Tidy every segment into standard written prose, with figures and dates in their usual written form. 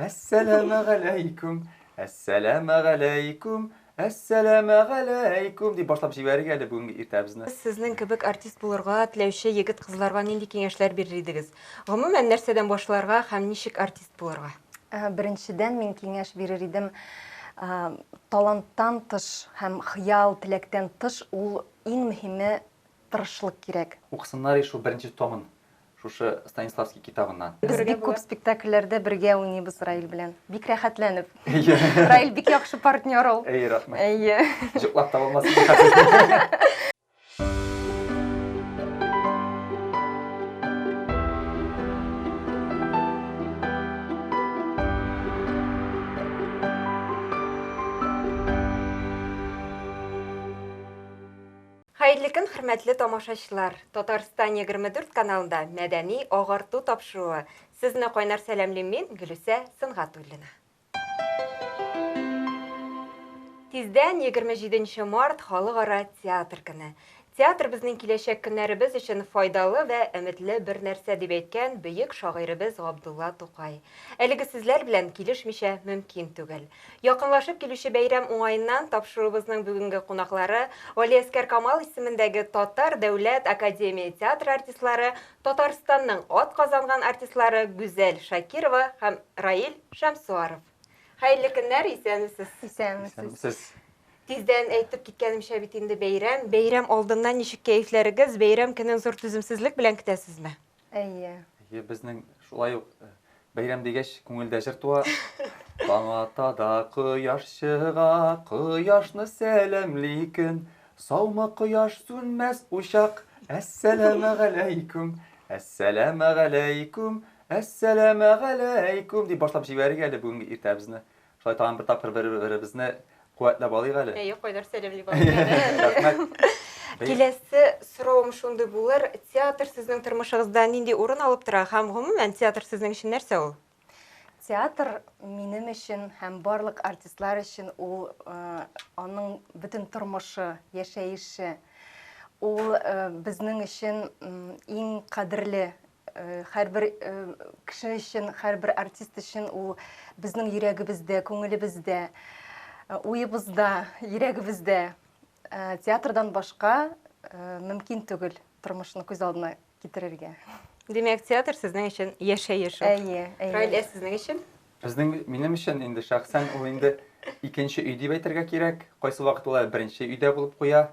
Әссәламегаләйкүм, әссәламегаләйкүм, әссәламегаләйкүм дип башлап җибәрик әле бүгенге иртәбезне. Сезнең кебек артист булырга теләүче егет-кызларга нинди киңәшләр бирер идегез? Гомумән, нәрсәдән башларга һәм ничек артист булырга? Беренчедән, мин киңәш бирер идем, таланттан тыш һәм хыял, теләктән тыш, ул иң мөһиме тырышлык кирәк. Укысыннар и шул беренче томын шушы Станиславский китабыннан. Без бик күп спектакльләрдә бергә уйныйбыз Раил белән. Бик рәхәтләнеп. Раил бик яхшы партнер ул. Әйе, рәхмәт. Әйе. Җоклап та булмас инде хәзер. Хәерле көн, хөрмәтле тамашачылар! Татарстан 24 каналында мәдәни агарту тапшыруы. Сезне кайнар сәламлим мин, Гөлүсә Сөнгатуллина. Тиздән 27 нче март халыкара театр көне. Театр безнең киләчәк көннәребез өчен файдалы вә өметле бер нәрсә, дип әйткән бөек шагыйребез Габдулла Тукай. Әлеге сүзләр белән килешмичә мөмкин түгел. Якынлашып килүче бәйрәм уңаеннан тапшыруыбызның бүгенге кунаклары, Галиәскәр Камал исемендәге Татар дәүләт академия театры артистлары, Татарстанның атказанган артистлары Гүзәл Шакирова һәм Раил Шәмсуаров. Хәерле көннәр, исәнмесез! Исәнмесез! Исәнмесез! Тиздән әйтеп киткәнемчә бит инде бәйрәм. Бәйрәм алдыннан ничек кәефләрегез? Бәйрәм көнен зур түземсезлек белән көтәсезме? Әйе. Әйе, безнең шулай ук э, бәйрәм дигәч күңелдә җыр туа. Таң ата да кояш чыга, кояшны сәламли көн. Саумы кояш, сүнмәс учак. Әссәламегаләйкүм, әссәламегаләйкүм, әссәламегаләйкүм дип башлап җибәрик әле бүгенге иртәбезне. Шулай тагын бер тапкыр бер-беребезне куәтләп алыйк әле. Әйе, кайнар сәламләп алыйк әле. Рәхмәт. Киләсе соравым шундый булыр, театр сезнең тормышыгызда нинди урын алып тора һәм гомумән театр сезнең өчен нәрсә ул? Театр минем өчен һәм барлык артистлар өчен ул аның бөтен тормышы, яшәеше. Ул безнең өчен иң кадерле Һәрбер кеше өчен, һәрбер артист өчен ул безнең йөрәгебездә, күңелебездә, уебызда, йөрәгебездә. Театрдан башка мөмкин түгел тормышны күз алдына китерергә. Димәк, театр сезнең өчен яшәеш ул. Әйе, әйе. Раил, ә сезнең өчен? Безнең, минем өчен инде шәхсән ул инде икенче өй дип әйтергә кирәк. Кайсы вакыт ул әле беренче өйдә булып куя.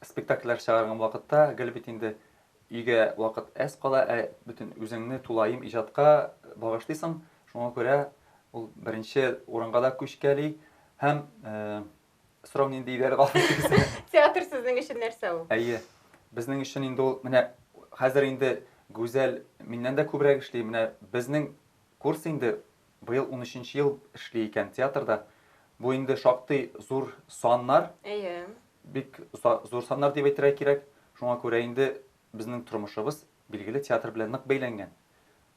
Спектакльләр чыгарган вакытта гел бит инде Өйгә вакыт әз кала, ә бөтен үзеңне тулаем иҗатка багышлыйсың. Шуңа күрә ул беренче урынга да күчкәли. Һәм сорау нинди иде әле гафу итегез. Театр сезнең өчен нәрсә ул? Әйе. Безнең өчен инде ул менә хәзер инде Гүзәл миннән дә күбрәк эшли. Менә безнең курс инде быел унөченче ел эшли икән театрда. Бу инде шактый зур саннар. Әйе. Бик зур саннар дип әйтергә кирәк. Шуңа күрә инде безнең тормышыбыз, билгеле, театр белән нык бәйләнгән.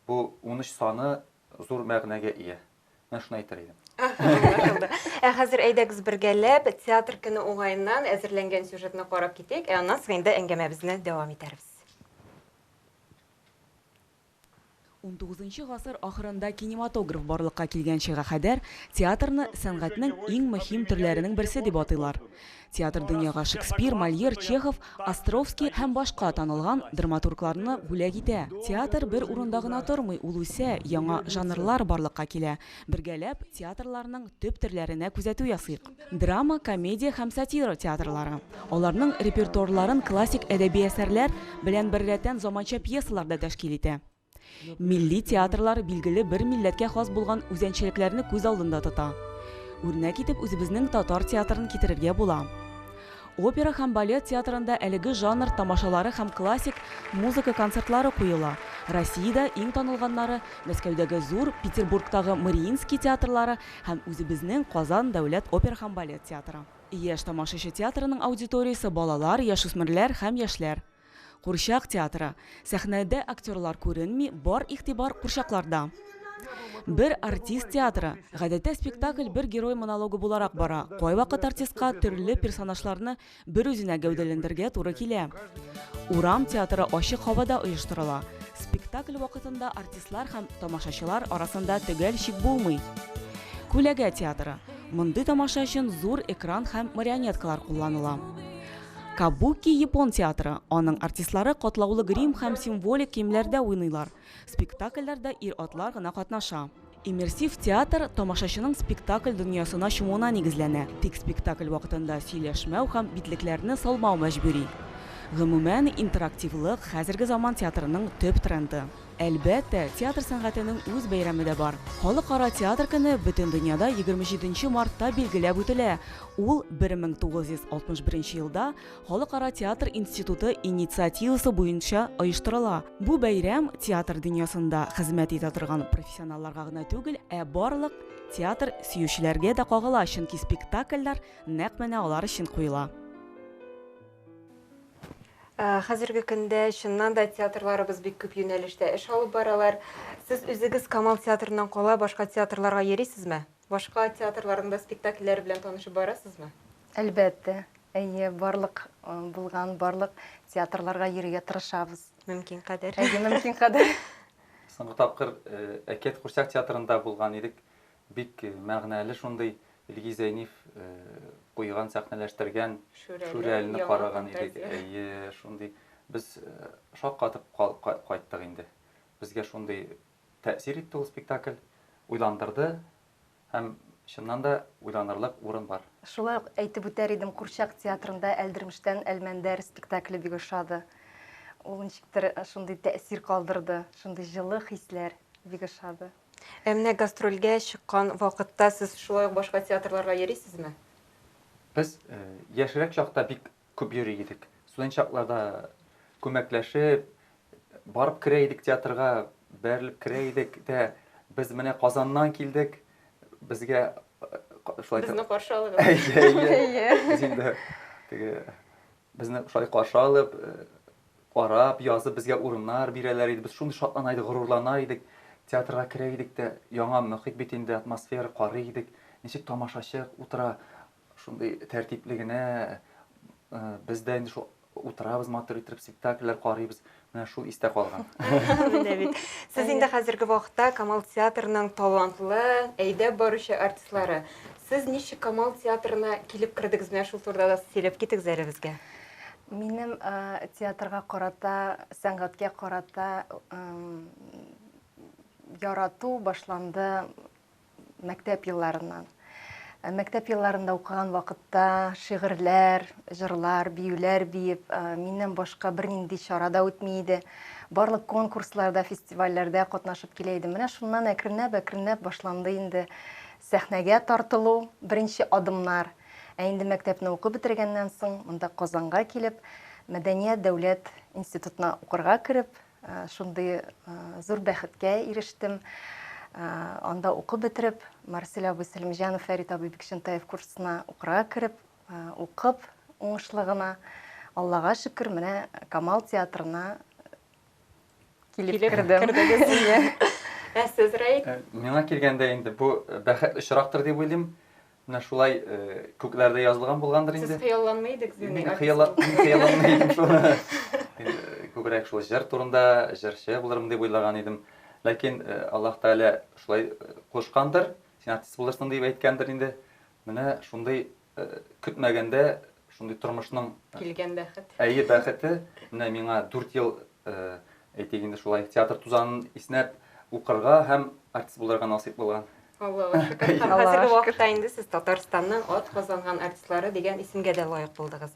Бу 13 саны зур мәгънәгә ия. Менә шуны әйтер идем. Аңлашылды. Ә хәзер әйдәгез бергәләп театр көне уңаеннан әзерләнгән сюжетны карап китик, ә аннан соң инде әңгәмәбезне дәвам итәрбез. Унтугызынчы гасыр ахырында кинематограф барлыкка килгәнчегә кадәр театрны сәнгатьнең иң мөһим төрләренең берсе дип атыйлар. Театр дөньяга Шекспир, Мольер, Чехов, Островский һәм башка танылган драматургларны бүләк итә. Театр бер урында гына тормый, ул үсә, яңа жанрлар барлыкка килә. Бергәләп театрларның төп төрләренә күзәтү ясыйк. Драма, комедия һәм сатира театрлары. Аларның репертуарларын классик әдәби әсәрләр белән беррәттән заманча пьесалар да тәшкил итә. Милли театрлар билгеле бер милләткә хас булган үзенчәлекләрне күз алдында тота. Үрнәк итеп үзебезнең татар театрын китерергә була. Опера һәм балет театрында әлеге жанр тамашалары һәм классик музыка концертлары куела. Россиядә иң танылганнары, Мәскәүдәге Зур, Петербургтагы Мариинский театрлары һәм үзебезнең Казан дәүләт опера һәм балет театры. Яшь тамашачы театрының аудиториясе, балалар, яшүсмерләр һәм яшьләр. Курчак театры. Сәхнәдә актерлар күренми, бар игътибар курчакларда. Бер артист театры. Гадәттә спектакль бер герой монологы буларак бара. Кайвакыт артистка төрле персонажларны бер үзенә гәүдәләндерергә туры килә. Урам театры ачык һавада оештырыла. Спектакль вакытында артистлар һәм тамашачылар арасында төгәл чик булмый. Күләгә театры. Мондый тамаша өчен зур экран һәм марионеткалар кулланыла. Кабуки япон театры. Аның артистлары катлаулы грим һәм символик киемнәрдә уйныйлар. Спектакльләрдә ир-атлар гына катнаша. Иммерсив театр тамашачының спектакль дөньясына чумуына нигезләнә. Тик спектакль вакытында сөйләшмәү һәм битлекләрне салмау мәҗбүри. Гомумән, интерактивлык, хәзерге заман театрының төп тренды. Әлбәттә, театр сәнгатенең үз бәйрәме дә бар. Халыкара театр көне бөтен дөньяда 27 нче мартта билгеләп үтелә. Ул 1961 елда Халыкара театр институты инициативасы буенча оештырыла. Бу бәйрәм театр дөньясында хезмәт итә торган профессионалларга гына түгел, ә барлык театр сөючеләргә дә кагыла, чөнки спектакльләр нәкъ менә алар өчен куела. Э, хәзерге көндә чыннан да театрларыбыз бик күп юнәлештә эш алып баралар. Сез үзегез Камал театрыннан кала башка театрларга йөрисезме? Башка театрларның да спектакльләре белән танышып барасызмы? Әлбәттә. Әйе, барлык булган барлык театрларга йөрергә тырышабыз. Мөмкин кадәр. Әйе, мөмкин кадәр. Соңгы тапкыр Әкият курчак театрында булган идек. Бик мәгънәле шундый Илгиз Зәйниф куйган, сәхнәләштергән Шүрәлене караган идек. Әйе, шундый. Без шаккатып кайттык инде. Безгә шундый тәэсир итте ул спектакль, уйландырды. Һәм, чыннан да, уйланырлык урын бар. Шулай ук әйтеп үтәр идем, курчак театрында Әлдермештән Әлмәндәр спектакле бик ошады. Ул ничектер шундый тәэсир калдырды, шундый җылы хисләр, бик ошады. Ә менә гастрольгә чыккан вакытта сез шулай ук башка театрларга йөрисезме? Без яшьрәк чакта бик Күп йөри идек. Студент чакларда күмәкләшеп барып керә идек театрга, бәрелеп керә идек тә, без менә Казаннан килдек, безгә шулай Безне каршы алыгыз. Әйе, әйе. Без инде теге безне шулай каршы алып, карап, язып безгә урыннар бирәләр иде. Без шундый шатлана идек, горурлана идек. Театрга керә идек тә, яңа мохит бит инде, атмосфера, карый идек. Ничек тамашачы утыра, Шундый тәртипле генә без дә инде шул утырабыз матур итеп спектакльләр карыйбыз. Менә шул истә калган. Менә бит. Сез инде хәзерге вакытта Камал театрының талантлы, әйдәп баручы артистлары. Сез ничек Камал театрына килеп кердегез? Менә шул турыда да сөйләп китегез әле безгә. Минем театрга карата, сәнгатькә карата ярату башланды Мәктәп елларыннан. Э, мәктәп елларында укыган вакытта шигырьләр, җырлар, биюләр биеп, э, миннән башка бернинди чара да үтми иде. Барлык конкурсларда, фестивальләрдә катнашып килә идем. Менә шуннан әкренләп-әкренләп башланды инде сәхнәгә тартылу, беренче адымнар. Ә инде мәктәпне укып бетергәннән соң, монда Казанга килеп, Мәдәният дәүләт институтына укырга кереп, Шундый зур бәхеткә ирештем. Анда укып бетереп, Марсель абый Сәлимҗанов, Фәрит абый Бикчәнтаев курсына укырга кереп, укып уңышлы гына, Аллага шөкер, менә Камал театрына килеп кердем. Ә сез, Раил? Миңа килгәндә инде бу бәхетле очрактыр дип уйлыйм. Менә шулай күкләрдә язылган булгандыр инде. Сез хыялланмый идегез инде. Мин хыялланмый идем шул. Күбрәк шул җыр турында, җырчы булырмын дип уйлаган идем. Ләкин Аллаһ Тәгалә шулай кушкандыр, син артист булырсың дип әйткәндер инде. Менә шундый көтмәгәндә шундый тормышның килгән бәхет. Әйе, бәхете. Менә миңа 4 ел әйтик инде шулай театр тузанын иснәп укырга һәм артист булырга насыйп булган. Аллага шөкер. Һәм хәзерге вакытта инде сез Татарстанның ат казанган артистлары дигән исемгә дә лаек булдыгыз.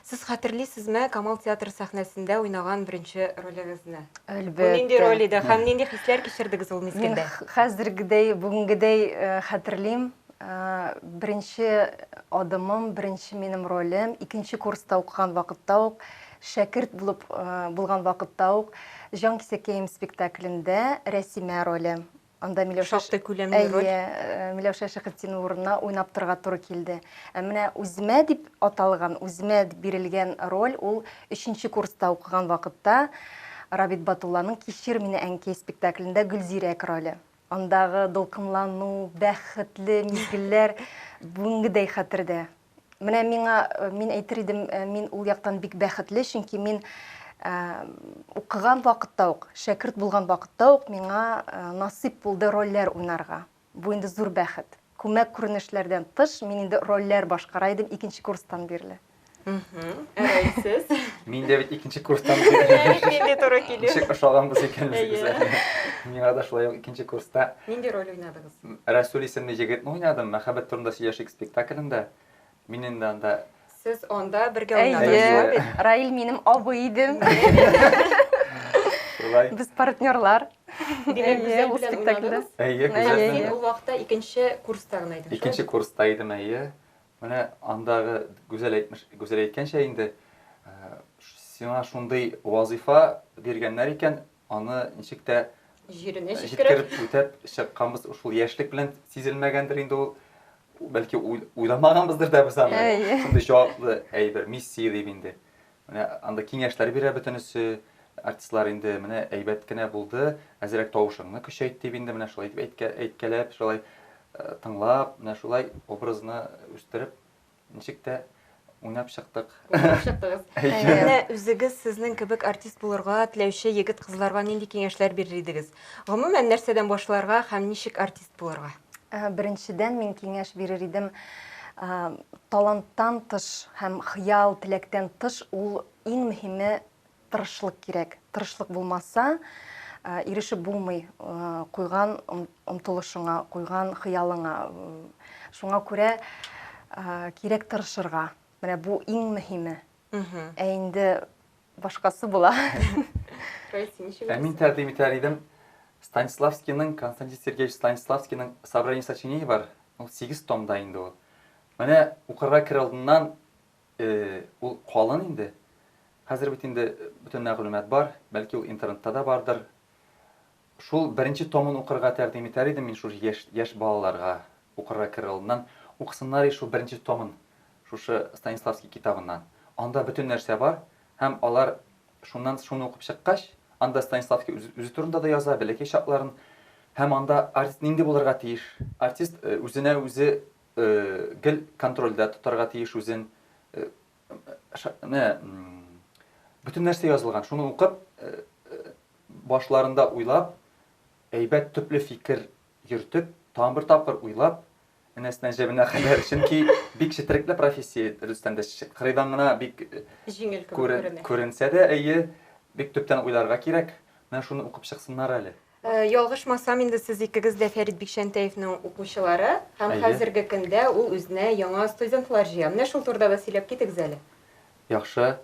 Сез хәтерлисезме Камал театры сәхнәсендә уйнаган беренче ролегезне? Әлбәттә. Бу нинди роль иде һәм нинди хисләр кичердегез ул мизгелдә? Мин хәзергедәй, бүгенгедәй э, хәтерлим. Э, беренче адымым, беренче минем ролем, икенче курста укыган вакытта ук, шәкерт булып э, булган вакытта ук Җан кисәкәем спектаклендә Рәсимә роле. Анда Миләүшә Шактый күләмле роль. Әйе, э, Миләүшә Шәхетдинова урынына уйнап торырга туры килде. Ә менә үземә дип аталган, үземә дип бирелгән роль ул өченче курста укыган вакытта Рабит Батулланың Кичер мине, әнкәй спектаклендә Гөлзирәк роле. Андагы дулкынлану, бәхетле мизгелләр бүгенгедәй хәтердә. Менә миңа, э, мин әйтер идем, э, мин ул яктан бик бәхетле, чөнки мин Укыган вакытта ук, шәкерт булган вакытта ук миңа насыйп булды рольләр уйнарга. Бу инде зур бәхет. Күмәк күренешләрдән тыш, мин инде рольләр башкара идем икенче курстан бирле. Ә Раил, сез? Мин дә бит икенче курстан бирле. Нинди туры килү. Ничек ошаганбыз икән без Гүзәл. Миңа да шулай ук икенче курста. Нинди роль уйнадыгыз? Рәсүл исемле егетне уйнадым, Мәхәббәт турында сөйләшик спектаклендә. Мин инде анда Сез анда бергә уйнадыгыз, шулай бит? Раил минем абый иде. Шулай. Без партнерлар. Димәк, Гүзәл белән уйнадыгыз? Әйе, Гүзәл белән. Син ул вакытта икенче курста гына идең, шулай? Икенче курста идем, әйе. Менә андагы Гүзәл әйтмеш, Гүзәл әйткәнчә инде, сиңа шундый вазыйфа биргәннәр икән, аны ничек тә җиренә җиткереп үтәп чыкканбыз. Шул яшьлек белән сизелмәгәндер инде ул. Бәлки уйламаганбыздыр да без аны. Шундый җаваплы әйбер, миссия дип инде. Менә анда киңәшләр бирә бөтенесе артистлар инде, менә әйбәт кенә булды, әзрәк тавышыңны көчәйт дип инде, менә шулай дип әйткәләп, шулай тыңлап, менә шулай образны үстереп, ничек тә уйнап чыктык. Уйнап чыктыгыз. Менә үзегез сезнең кебек артист булырга теләүче егет-кызларга нинди киңәшләр бирер идегез? Гомумән, нәрсәдән башларга һәм ничек артист булырга? Беренчедән, мин киңәш бирер идем, таланттан тыш һәм хыял, теләктән тыш, ул иң мөһиме тырышлык кирәк. Тырышлык булмаса, ирешеп булмый куйган омтылышыңа, куйган хыялыңа. Шуңа күрә кирәк тырышырга. Менә бу иң мөһиме. Ә инде башкасы була. Ә мин тәкъдим итәр идем, Станиславскийның, Константин Сергеевич Станиславскийның Собрание сочинений бар, ул 8 томда инде ул. Менә укырга керер алдыннан ул калын инде. Хәзер бит инде бөтен мәгълүмат бар, бәлки ул интернетта да бардыр. Шул беренче томын укырга тәкъдим итәр идем мин шул яшь, яшь балаларга укырга керер алдыннан. Укысыннар и шул беренче томын, шушы Станиславский китабыннан. Анда бөтен нәрсә бар һәм алар шуннан шуны укып чыккач, анда Станиславский үзе, үзе турында да яза, бәләкәй чакларын. Һәм анда артист нинди булырга тиеш? Артист үзенә үзе гел контрольдә тотарга тиеш үзен. Менә бөтен нәрсә язылган. Шуны укып, башларында уйлап, әйбәт төпле фикер йөртеп, тагын бер тапкыр уйлап, энәсеннән җебенә кадәр. Чөнки бик четерекле профессия, дөрестән дә, кырыйдан гына бик җиңел кебек күренсә дә, әйе, бик төптән уйларга кирәк. Менә шуны укып чыксыннар әле. Ялгышмасам, инде сез икегез дә Фәрит Бикчәнтәевнең укучылары һәм хәзерге көндә ул үзенә яңа студентлар җыя. Менә шул турыда да сөйләп китегез әле. Яхшы.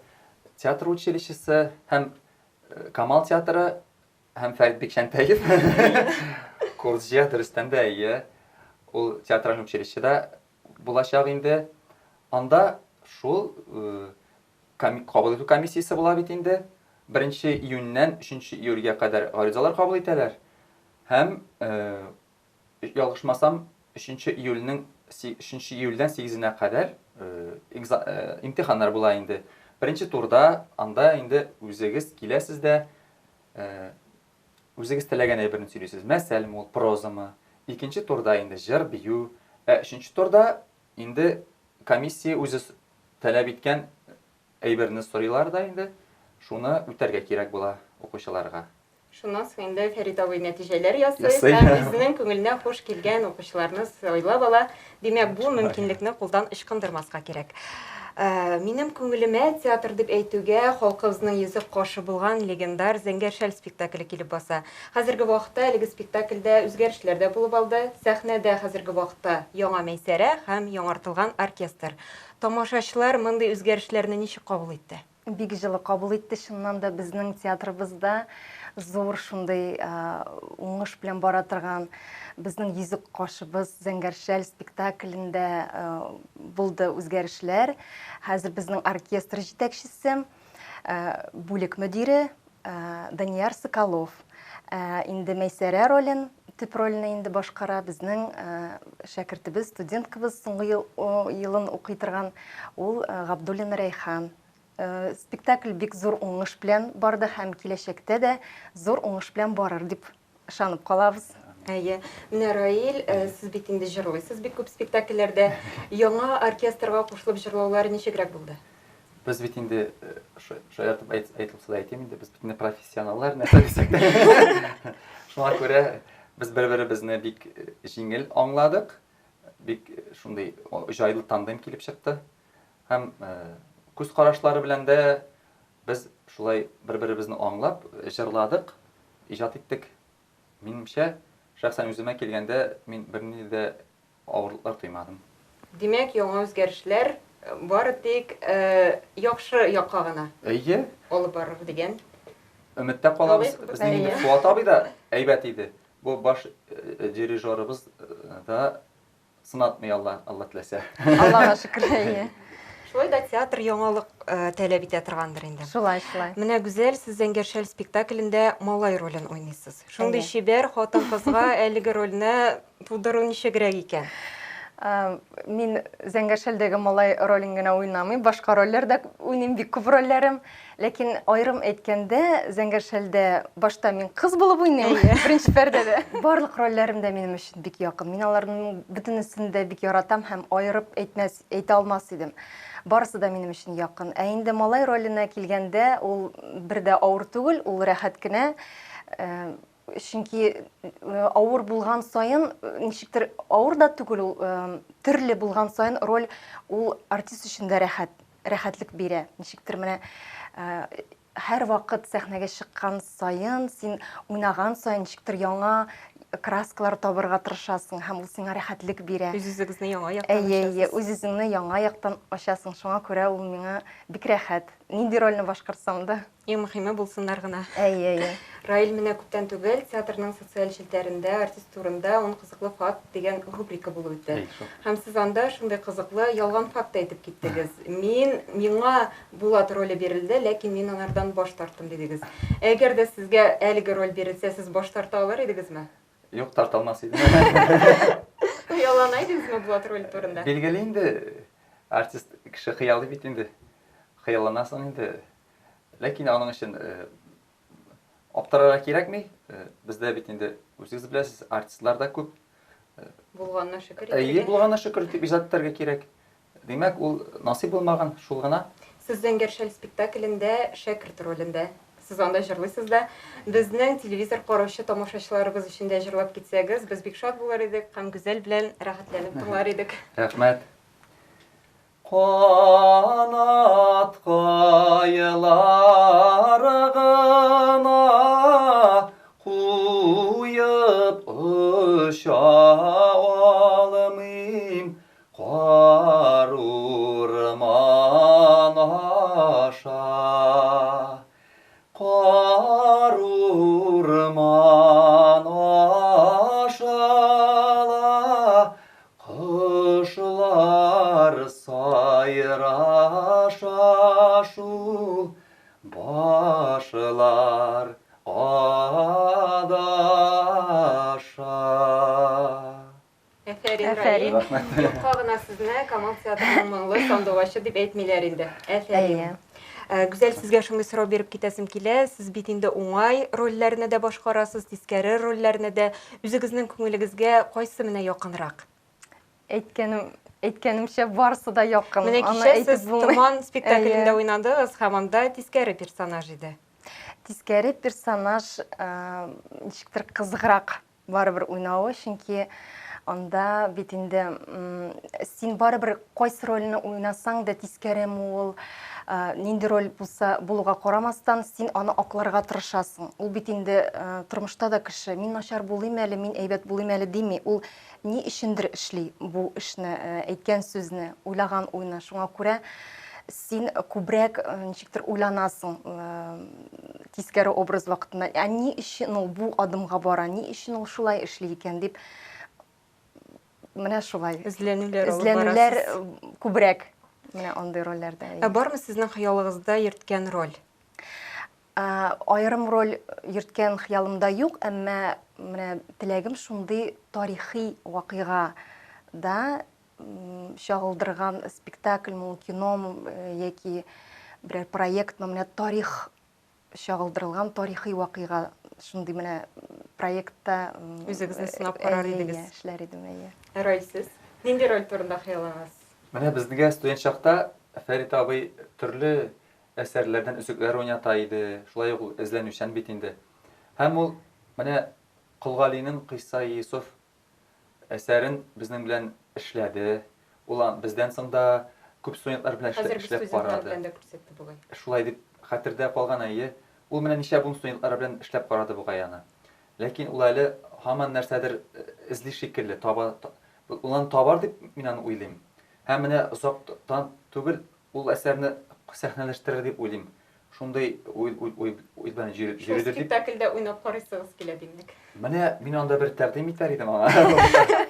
Театр училищесы һәм Камал театры һәм Фәрит Бикчәнтәев курс җыя, дөрестән дә, әйе. Ул театраль училищеда булачак инде. Анда шул Кабул итү комиссиясе була бит инде. Беренче июньнән өченче июльгә кадәр гаризалар кабул итәләр. Һәм, ялгышмасам, өченче июльнең өченче июльдән сигезенә кадәр имтиханнар була инде. Беренче турда анда инде үзегез киләсез дә, үзегез теләгән әйберне сөйлисез. Мәсәлме ул, прозамы. Икенче турда инде җыр, бию. Ә өченче турда инде комиссия үзе таләп иткән әйберне сорыйлар да инде, шуны үтәргә кирәк була укучыларга. Шуннан соң инде Фәрит абый нәтиҗәләр ясый һәм үзенең күңеленә хуш килгән укучыларны сайлап ала. Димәк, бу мөмкинлекне кулдан ычкындырмаска кирәк. Минем күңелемә театр дип әйтүгә халкыбызның йөзек кашы булган легендар Зәңгәр шәл спектакле килеп баса. Хәзерге вакытта әлеге спектакльдә үзгәрешләр дә булып алды. Сәхнәдә хәзерге вакытта яңа Мәйсәрә һәм яңартылган оркестр. Тамашачылар мондый үзгәрешләрне ничек кабул итте? Бик җылы кабул итте. Чыннан да безнең театрыбызда зур шундый уңыш белән бара торган безнең йөзек кашыбыз Зәңгәр шәл спектаклендә булды үзгәрешләр. Хәзер безнең оркестр җитәкчесе, бүлек мөдире Данияр Соколов. Ә инде Мәйсәрә ролен, төп рольне инде башкара безнең шәкертебез, студенткабыз, соңгы ел, елын укый торган ул Габдуллина Рәйхан. Спектакль бик зур уңыш белән барды һәм киләчәктә дә зур уңыш белән барыр дип ышанып калабыз. Әйе. Менә Раил, сез бит инде җырлыйсыз бик күп спектакльләрдә. Яңа оркестрга кушылып җырлаулар ничегрәк булды? Без бит инде шаяртып әйтелсә дә әйтим инде, без бит инде профессионаллар, нәрсә дисәк тә. Шуңа күрә без бер-беребезне бик җиңел аңладык, бик шундый җайлы тандем килеп чыкты. Һәм күз карашлары белән дә без шулай бер-беребезне аңлап җырладык, иҗат иттек. Минемчә, шәхсән үземә килгәндә, мин бернинди дә авырлыклар тоймадым. Димәк, яңа үзгәрешләр бары тик яхшы якка гына Әйе. алып барыр дигән. Өметтә калабыз. Безнең инде Фуат абый да әйбәт иде. Бу баш дирижерыбыз да сынатмый Алла, Алла теләсә. Аллага шөкер, әйе. Шулай да театр яңалык таләп итә торгандыр инде. Шулай, шулай. Менә Гүзәл, сез Зәңгәр шәл спектаклендә малай ролен уйныйсыз. Шундый чибәр хатын-кызга әлеге рольне Тудыру ничегрәк икән? Мин Зәңгәр шәлдәге малай ролен генә уйнамыйм, башка рольләр дә уйныйм, бик күп рольләрем. Ләкин аерым әйткәндә, Зәңгәр шәлдә башта мин кыз булып уйныйм, беренче пәрдәдә. Барлык рольләрем дә минем өчен бик якын. Мин аларның бөтенесен дә бик яратам һәм аерып әйтмәс, әйтә алмас идем. Барысы да минем өчен якын. Ә инде малай роленә килгәндә, ул бер дә авыр түгел, ул рәхәт кенә. Чөнки авыр булган саен, ничектер авыр да түгел ул, төрле булган саен роль ул артист өчен дә рәхәт, рәхәтлек бирә. Ничектер менә һәрвакыт сәхнәгә чыккан саен, син уйнаган саен ничектер яңа краскалар табырга тырышасың һәм ул сиңа рәхәтлек бирә. Үз-үзегезне яңа яктан ачасыз. Әйе, әйе, үз-үзеңне яңа яктан ачасың. Шуңа күрә ул миңа бик рәхәт. Нинди рольне башкарсам да. Иң мөхиме булсыннар гына. Әйе, әйе. Раил менә күптән түгел театрның социаль челтәрендә артист турында Ун кызыклы факт дигән рубрика булып үтте. Әй, шул. Һәм сез анда шундый кызыклы ялган факт әйтеп киттегез. Мин, миңа Булат роле бирелде, ләкин мин анардан баш тарттым дидегез. Әгәр дә сезгә әлеге роль бирелсә, сез баш тарта алыр идегезме? Юк, тарта алмас идем. Хыяллана идегезме Булат роле турында? Билгеле инде, артист кеше хыялый бит инде. Хыялланасың инде. Ләкин аның өчен аптырарга кирәкми. Бездә бит инде үзегез беләсез, артистлар да күп. Булганына шөкер итәргә. Әйе, булганына шөкер итеп иҗат итәргә кирәк. Димәк, ул насыйп булмаган, шул гына. Сез Зәңгәр шәл спектаклендә шәкерт ролендә. Сез анда җырлыйсыз да. Безнең телевизор караучы тамашачыларыбыз өчен дә җырлап китсәгез, без бик шат булыр идек һәм Гүзәл белән рәхәтләнеп тыңлар идек. Рәхмәт. Канат кайлар гына куеп оча алмыйм кар урман аша. Кар урман аша ла Кошлар сайраша шул, башлар адаша. Әфәрин, Раил. Юкка гына сезне Камал театрының моңлы сандугачы дип әйтмиләр инде. Әфәрин. Гүзәл, сезгә шундый сорау биреп китәсем килә. Сез бит инде уңай рольләрне дә башкарасыз, тискәре рольләрне дә. Үзегезнең күңелегезгә кайсы менә якынрак? Әйткәнем, әйткәнемчә, барысы да якын. Менә кичә сез Томан спектаклендә уйнадыгыз һәм анда тискәре персонаж иде. Тискәре персонаж ничектер кызыграк Барыбер уйнавы, чөнки анда бит инде син барыбер кайсы рольне уйнасаң да, тискәреме ул, нинди роль булса булуга карамастан, син аны акларга тырышасың. Ул бит инде тормышта да кеше, мин начар булыйм әле, мин әйбәт булыйм әле дими. Ул ни өчендер эшли бу эшне, әйткән сүзне, уйлаган уйны. Шуңа күрә син күбрәк ничектер уйланасың тискәре образ вакытында. Ә ни өчен ул бу адымга бара, ни өчен ул шулай эшли икән дип, менә шулай. Эзләнүләр алып Эзләнүләр күбрәк менә андый рольләрдә. Ә бармы сезнең хыялыгызда йөрткән роль? Аерым роль йөрткән хыялымда юк, әмма менә теләгем шундый тарихи вакыйга да чагылдырган спектакльме ул, киномы яки берәр проектмы, менә тарих чагылдырылган тарихи вакыйга шундый менә проектта үзегезне сынап карар идегез. Әйе, эшләр идем, әйе. Ә роль сез? Нинди роль турында хыялланасыз? Менә безгә студент чакта Фәрит абый төрле әсәрләрдән өзекләр уйната иде, шулай ук ул эзләнүчән бит инде. Һәм ул менә Кол Галинең Кыйссаи Йосыф әсәрен безнең белән эшләде. Ул бездән соң да күп студентлар белән Хәзер эшләп студентлар карады. белән дә күрсәтте бугай. Шулай дип хәтердә калган, әйе. Ул менә ничә буын студентлары белән эшләп карады бугай аны. Ләкин ул әле һаман нәрсәдер эзли шикелле, таба, ул аны табар дип мин аны уйлыйм. Һәм менә озактан түгел ул әсәрне сәхнәләштерер дип уйлыйм. Шундый уй, уй, уй, уй белән Шул йөридер дип. спектакльдә уйнап карыйсыгыз килә, димәк. Менә мин анда бер тәкъдим итәр идем аңа.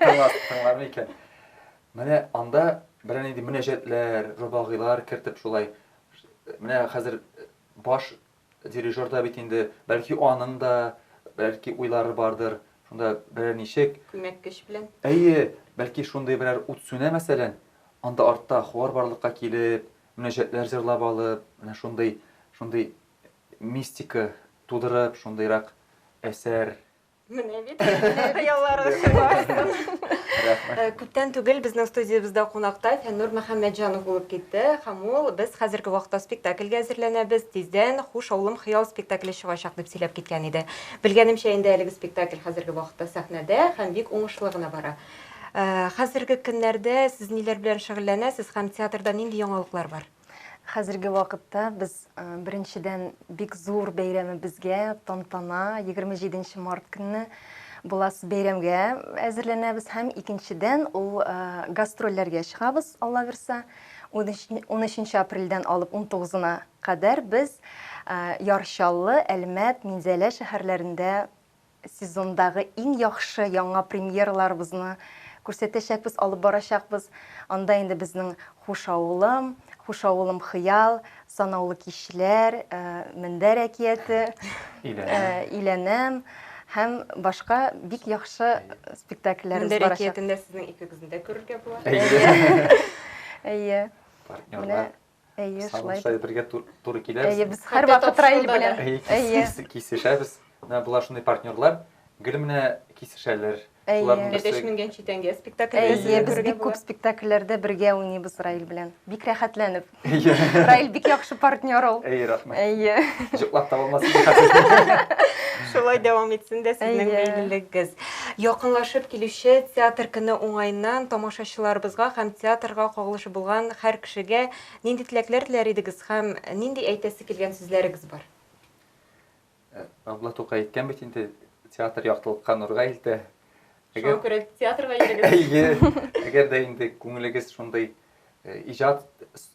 Тыңлар, тыңлар микән? Менә анда берәр нинди мөнәҗәтләр, робагыйлар кертеп шулай. Менә хәзер баш дирижер да бит инде, бәлки аның да, бәлки уйлары бардыр. Шунда берәр ничек. Күмәк көч белән. Әйе, бәлки шундый берәр ут сүнә, мәсәлән, анда артта хор барлыкка килеп, мөнәҗәтләр җырлап алып, менә шундый, шундый мистика тудырып, шундыйрак әсәр. Менә бит, хыялларыгыз чынга ашсын. Рәхмәт. Күптән түгел безнең студиябездә кунакта Фәннур Мөхәммәтҗанов булып китте һәм ул без хәзерге вакытта спектакльгә әзерләнәбез, тиздән Хуш авылым хыял спектакле чыгачак дип сөйләп киткән иде. Белгәнемчә, инде әлеге спектакль хәзерге вакытта сәхнәдә һәм бик уңышлы гына бара. Хәзерге көннәрдә сез ниләр белән шөгыльләнәсез һәм театрда нинди яңалыклар бар? Хәзерге вакытта без, беренчедән, бик зур бәйрәмебезгә, тантана, 27 март көнне буласы бәйрәмгә әзерләнәбез һәм икенчедән, ул гастрольләргә чыгабыз, Алла бирса. 13 апрельдән алып 19-на кадәр без Яр Чаллы, Әлмәт, Минзәлә шәһәрләрендә сезондагы иң яхшы яңа премьераларыбызны күрсәтәчәкбез, алып барачакбыз. Анда инде безнең Хуш авылым, Хуш авылым хыял, Санаулы кичләр, Мендәр әкияте, Өйләнәм һәм башка бик яхшы спектакльләребез Мендәр барачак. әкиятендә сезнең икегезне дә күрергә була. Әйе. Партнерлар. Әйе, шулай. Шулай бергә туры киләбез. Әйе, без һәрвакыт Раил белән. Әйе, кисешәбез. Менә болар шундый партнерлар, гел менә кисешәләр. Әйе. Әтәч менгән читәнгә спектакльдә Әйе, без бик күп спектакльләрдә бергә уйныйбыз Раил белән. Бик рәхәтләнеп. Раил бик яхшы партнер ул. Әйе, рәхмәт. Әйе. Җоклап та булмас инде. Шулай дәвам итсен дә сезнең бәйлелегегез. Якынлашып килүче театр көне уңаеннан тамашачыларыбызга һәм театрга кагылышы булган һәр кешегә нинди теләкләр теләр идегез һәм нинди әйтәсе килгән сүзләрегез бар? Габдулла Тукай әйткән бит инде, театр яктылыкка, нурга илтә. Шуңа күрә театрга йөрегез. Әйе, әгәр дә инде күңелегез шундый иҗат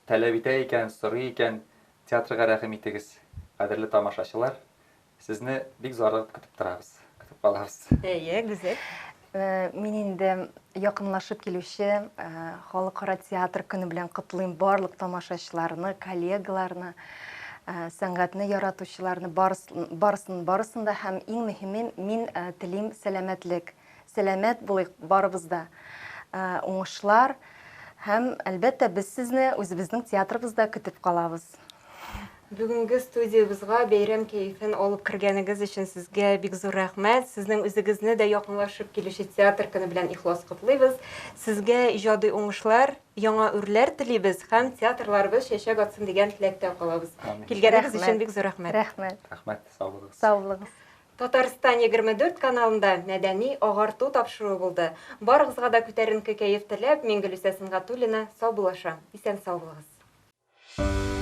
таләп итә икән, сорый икән, театрга рәхим итегез, кадерле тамашачылар. Сезне бик зарыгып көтеп торабыз, көтеп калабыз. Әйе, Гүзәл. Мин инде якынлашып килүче Халыкара театр көне белән котлыйм барлык тамашачыларны, коллегаларны, сәнгатьне яратучыларны, барысын, барысын да һәм иң мөһиме, мин телим сәламәтлек. Сәламәт булыйк барыбыз да. Уңышлар һәм, әлбәттә, без сезне үзебезнең театрыбызда көтеп калабыз. Бүгенге студиябызга бәйрәм кәефен алып кергәнегез өчен сезгә бик зур рәхмәт. Сезнең үзегезне дә якынлашып килүче театр көне белән ихлас котлыйбыз. Сезгә иҗади уңышлар, яңа үрләр телибез һәм театрларыбыз чәчәк атсын дигән теләктә калабыз. Килгәнегез өчен бик зур рәхмәт. Рәхмәт. Рәхмәт, сау булыгыз. Сау булыгыз. Татарстан 24 каналында мәдәни агарту тапшыруы булды. Барыгызга да күтәренке кәеф теләп, мин Гөлүсә Сөнгатуллина саубуллашам. Исән-сау булыгыз.